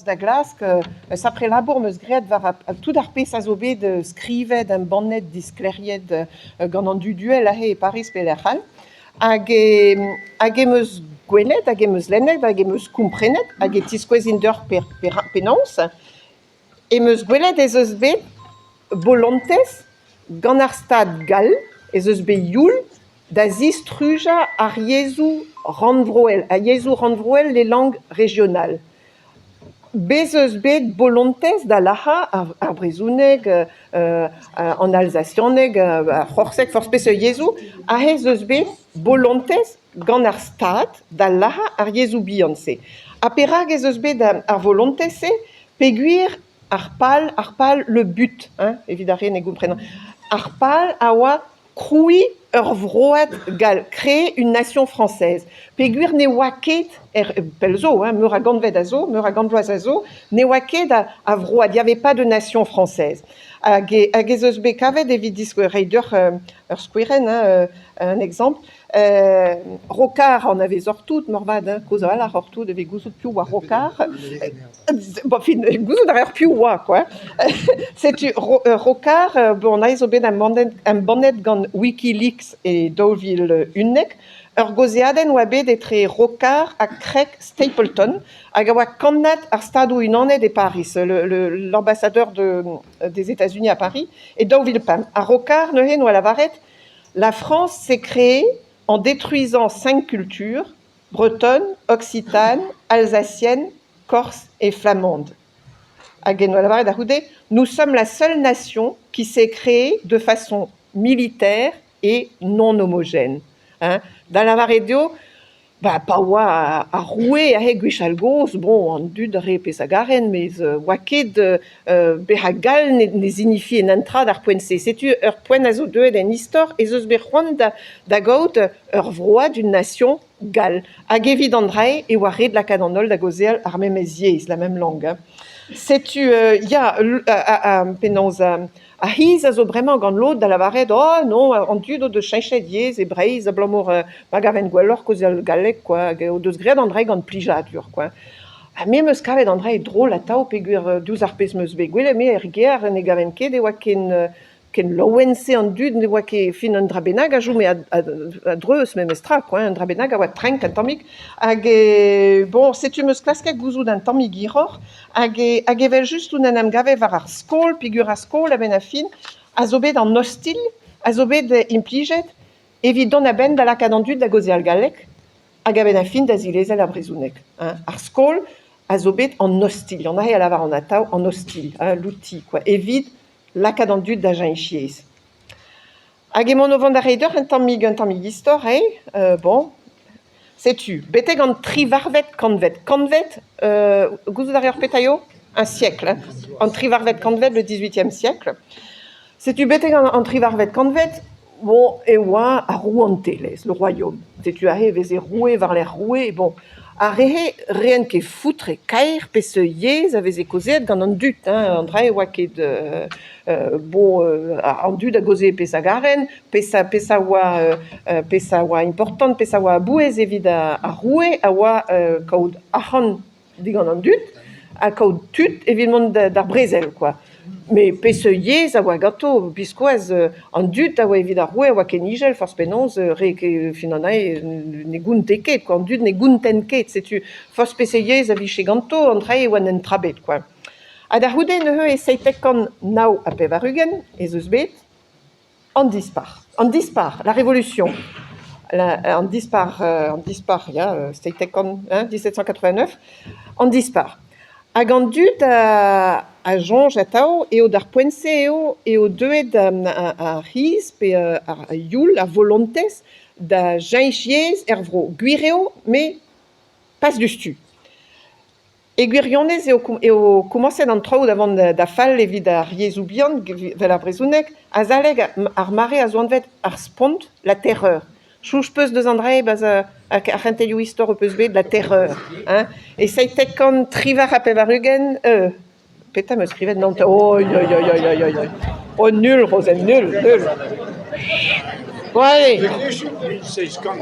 Da glask sapre labour 'm eus graet war tout ar pezh a zo bet skrivet, embannet, disklêriet gant an dud uhel aze e Pariz pe lec'h all. Hag hag em eus gwelet hag em eus lennet hag em eus komprenet hag e tiskouezin deoc'h penaos em eus gwelet ez eus bet bolontez gant ar Stad gall ez eus bet youl da zistrujañ ar yezhoù rannvroel, ar yezhoù rannvroel les langues régionales. Bez' eus bet bolontez da lac'hañ ar brezhoneg, an alzasianeg, ar c'horseg, forzh peseurt yezhoù, aze ez eus bet bolontez gant ar Stad da lac'hañ ar yezhoù bihan-se. Ha perak ez eus bet ar volontez-se? Peogwir ar pal, ar pal, le but, hein, evit ar re ne gomprenont. Ar pal a oa krouiñ ur vroad gall, créer une nation française. Peogwir ne oa ket, er pell zo, hein, meur a gantved a zo, meur a gant vloaz a zo, ne oa ket a, a vroad, il n'y avait pas de nation française. Hag, e, hag ez eus bet kavet evit diskouez reiñ deoc'h ur skouerenn, hein, un exemple, Rocard anavezoc'h tout moarvat, hein, kozh a-walc'h oc'h tout evit gouzout piv oa Rocard. Bon, fin, gouzout a reer piv oa, quoi. Setu Rocard, bon, aze zo bet embannet gant Wikileaks e 2011. Ur gaozeadenn oa bet etre Rocard ha Craig Stapleton, hag a oa kannad ar Stadoù-Unanet e Pariz, l'ambassadeur de, des États-Unis à Paris, e 2005. Ha Rocard, neuze, noa lavaret La France s'est créée en détruisant cinq cultures, bretonne, occitane, alsacienne, corse et flamande. Hag en doa lavaret da c'houde, nous sommes la seule nation qui s'est créée de façon militaire et non homogène. Hein. Da lavaret eo, Ba pa oa ar roue aze gwechall-gozh, bon, an dud a rae pezh a garent, met 'oa ket bezañ gall ne signifie netra d'ar poent-se. Setu ur poent a zo deuet en istor ez eus bet c'hoant da da gaout ur vroad, une nation gall. Hag evit an dra-se e oa ret lakaat an holl da gaozeal ar memes yezh, la même langue. Hein. Setu ya, penaos Ar c'hiz a zo bremañ gant lod da lavaret oh non, an dud o deus cheñchet yezh e Breizh abalamour ma gavent gwelloc'h kaozeal galleg quoi, hag o deus graet an dra gant plijadur quoi. Ha me 'm eus kavet an dra drol atav peogwir diouzh ar pezh 'm eus bet gwelet me er gêr ne gaven ket e oa ken ken laouen-se an dud ne oa ket fin un dra bennak a chome a-dreuz memestra quoi, un dra bennak a oa trenk un tammig. Hag bon setu 'm eus klasket gouzout un tammig hiroc'h Hag, hag evel-just on en em gavet war ar skol peogwir ar skol a-benn ar fin a zo bet an ostilh a zo bet implijet evit dont a-benn da lakaat an dud da gaozeal galleg hag a-benn ar fin da zilezel ar brezhoneg. Hein. Ar skol a zo bet an ostilh, an aze a lavaran atav, an ostilh, hein, l'outil, quoi, evit lakaat an dud da cheñch yezh. Hag emaon o vont da reiñ deoc'h un tammig un tammig istor, hein, bon. Setu, betek an trivarvet kantved. Kantved, gouzout a reoc'h petra eo? Un siècle, hein. An trivarvet kantved, le dix-huitième siècle. Setu betek an trivarvet kantved, bon, e oa ar rouantelezh, le royaume. Setu aze e veze roue war-lerc'h roue, bon. Ar re-se 'reent ket foutre kaer peseurt yezh a veze kaozeet gant an dud, hein, an dra-se 'oa ket bon an dud a gaoze pezh a garent, pezh pezh a oa pezh a oa important, pezh a oa a-bouez evit ar roue a oa kaout arc'hant digant an dud ha kaout tud evit mont d'ar brezel kwa. Met peseurt yezh a oa ganto? Biskoazh an dud a oa evit ar roue a oa ken ijel forzh penaos re fin an ae ne gonte ket kwa, an dud ne gontent ket setu forzh peseurt yezh a vije ganto an dra-se e oa un tra bet kwa. Ha da c'houde neuze e 9789 ez eus bet an Dispac'h. An Dispac'h, la Révolution. La, an Dispac'h, an Dispac'h, ya, 17 hein, 1789, an Dispac'h. Hag an dud a, a soñj atav eo d'ar poent-se eo eo deuet ar c'hiz pe ar youl, ar volontez da cheñch yezh er vro. Gwir eo, met pas diouzhtu. E gwirionez eo eo komañset an traoù da vont da fall evit ar yezhoù bihan evel ar brezhoneg azalek ar mare a zo anvet ar spont, la terreur. Soñj 'peus deus an dra-se 'barzh ar c'hentelioù istor ho peus bet, la terreur hein. E 9798 petra 'm eus skrivet nann oi oi oi oi oi oi oh nul Rozenn nul nul. Bon allez,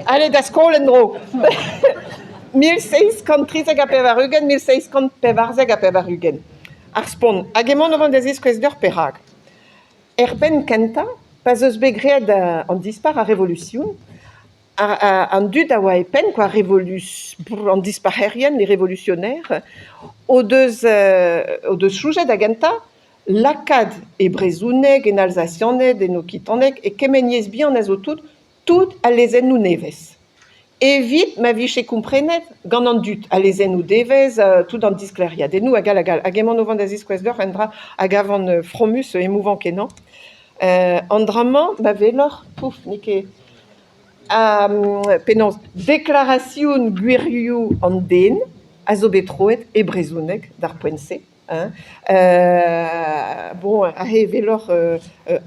allez da skol en-dro. 1793, 1794. Ar spont. Hag emaon o vont da ziskouez deoc'h perak. Er penn kentañ, pa 'z eus bet graet an dispac'h, ar revolusion, an dud a oa e penn kwa, an dispac'herien, les révolutionnaires, o deus soñjet da gentañ lakaat e brezhoneg, en alsasianeg, en okitaneg, e kement yezh bihan a zo tout, tout al lezennoù nevez. Evit ma vije komprenet gant an dud al lezennoù nevez, tout an disklêriadennoù hag all hag all. Hag emaon o vont da ziskouez deoc'h un dra a gavan fromus, émouvant-kenañ. An dra-mañ, ma weloc'h, pouf, n'eo ket penaos deklarasion gwirioù an den a zo bet troet e brezhoneg d'ar poent-se. Hein. Bon, aze e weloc'h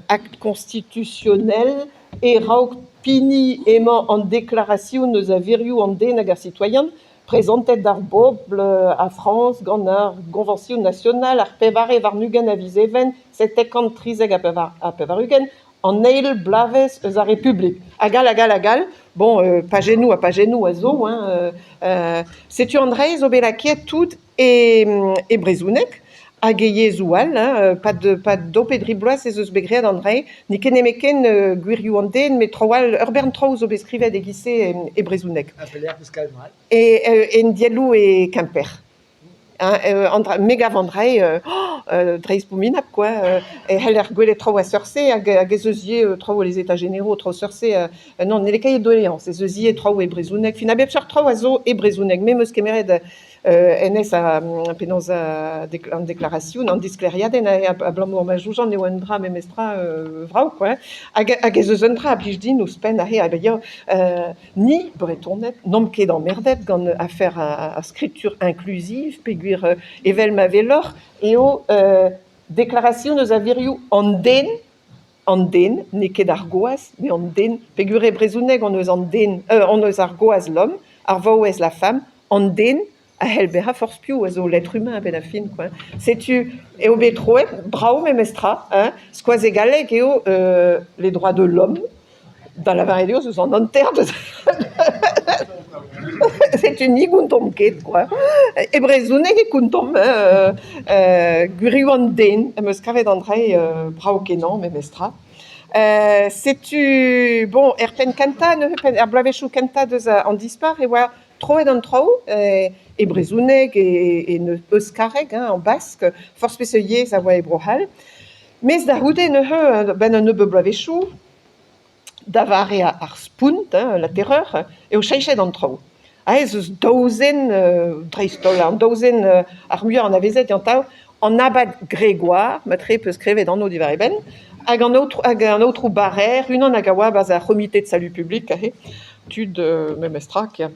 acte constitutionnel e-raok pini emañ an deklarasion eus a wirioù an den hag ar sitoaian prezantet d'ar bobl a Frañs gant ar Goñvañsion nasional ar 24 a viz Even 1793, an eil bloavezh eus ar Republik. Hag all, hag all, hag all. Bon, pajennoù ha pajennoù a zo. Hein, setu an dra zo bet lakaet tout e brezhoneg hag e yezhoù all. Hein, pad daou pe dri bloaz ez eus bet graet an dra. N'eo ket nemetken gwirioù an den, met traoù all, ur bern traoù zo bet skrivet e-giz-se e brezhoneg. Ha pelec'h 'peus kavet mat? En dielloù e Kemper. Hein, an dra, me gav an dra oh, dreist-abominabl quoi. E c'heller gwelet traoù a seurt-se hag ez eus ivez traoù les états généraux, traoù seurt-se. Non, n'eo ket doléance, ez eus ivez traoù e brezhoneg. Fin, a bep seurt traoù a zo e brezhoneg. Me 'm eus kemeret hennezh a penaos an deklarasion, an disklêriadenn abalamour ma soñjan eo un dra memestra vrav quoi. Hag ez eus un dra a blij din ouzhpenn aze, hag ya, ni, Bretoned, n'omp ket emmerdet gant afer ar skritur inclusive peogwir evel ma weloc'h eo deklarasion eus a wirioù an den, an den, n'eo ket ar gwaz, met an den, peogwir e brezhoneg hon eus an den, hon eus ar gwaz l'homme, ar vaouez la femme, an den a c'hell bezañ forzh piv a zo l'être humain a-benn ar fin quoi. Setu eo bet troet brav memestra, hein, skoaz e galleg eo les droits de l'homme, da lavaret eo eus an hanter deus setu ni 'gontomp ket quoi. E brezhoneg e kontomp hein, gwirioù an den am eus kavet an dra brav-kenañ memestra. Setu bon er penn kentañ neuze er bloavezhioù kentañ deus an dispac'h e oa troet an traoù e brezhoneg, e euskareg, hein, en basque, forzh peseurt yezh a oa e Bro-C'hall. Mes da c'houde neuze, 'benn un nebeud bloavezhioù, da vare ar spont, hein, la terreur, eo cheñchet an traoù. Aes eus daou zen, dreist-holl, an daou zen ar muiañ anavezet eo atav, an abad Grégoire, matre 'peus klevet anv diwar e benn, hag an aotrou hag an aotrou Barrère, unan hag a oa 'barzh ar c'homite de salut public aze, tud memestra kia.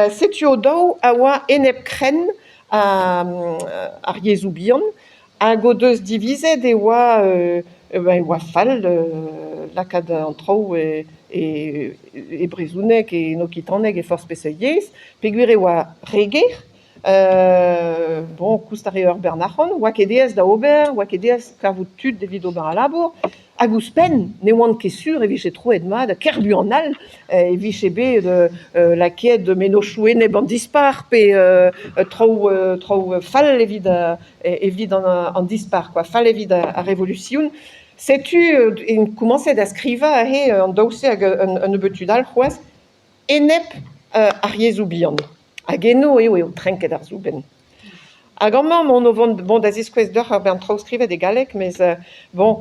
Setu o-daou a oa enep-krenn ar yezhoù bihan hag o deus divizet e oa fall lakaat an traoù e brezhoneg, en okitaneg, e forzh peseurt yezh, peogwir e oa re ger. Bon, koust a rae ur bern arc'hant, oa ket aes da ober, oa ket aes kavout tud evit ober al labour, hag ouzhpenn ne oant ket sur e vije troet mat ker buan all e vije bet lakaet mennozhioù enep an dispac'h pe traoù fall evit an dispac'h quoi, fall evit ar revolusion. Setu int komañset da skrivañ aze an daou-se hag un nebeud tud all c'hoazh enep ar yezhoù bihan. Hag eno eo trenket ar soubenn. Hag amañ emaon o vont bon da ziskouez deoc'h ur bern traoù skrivet e galleg, mes bon.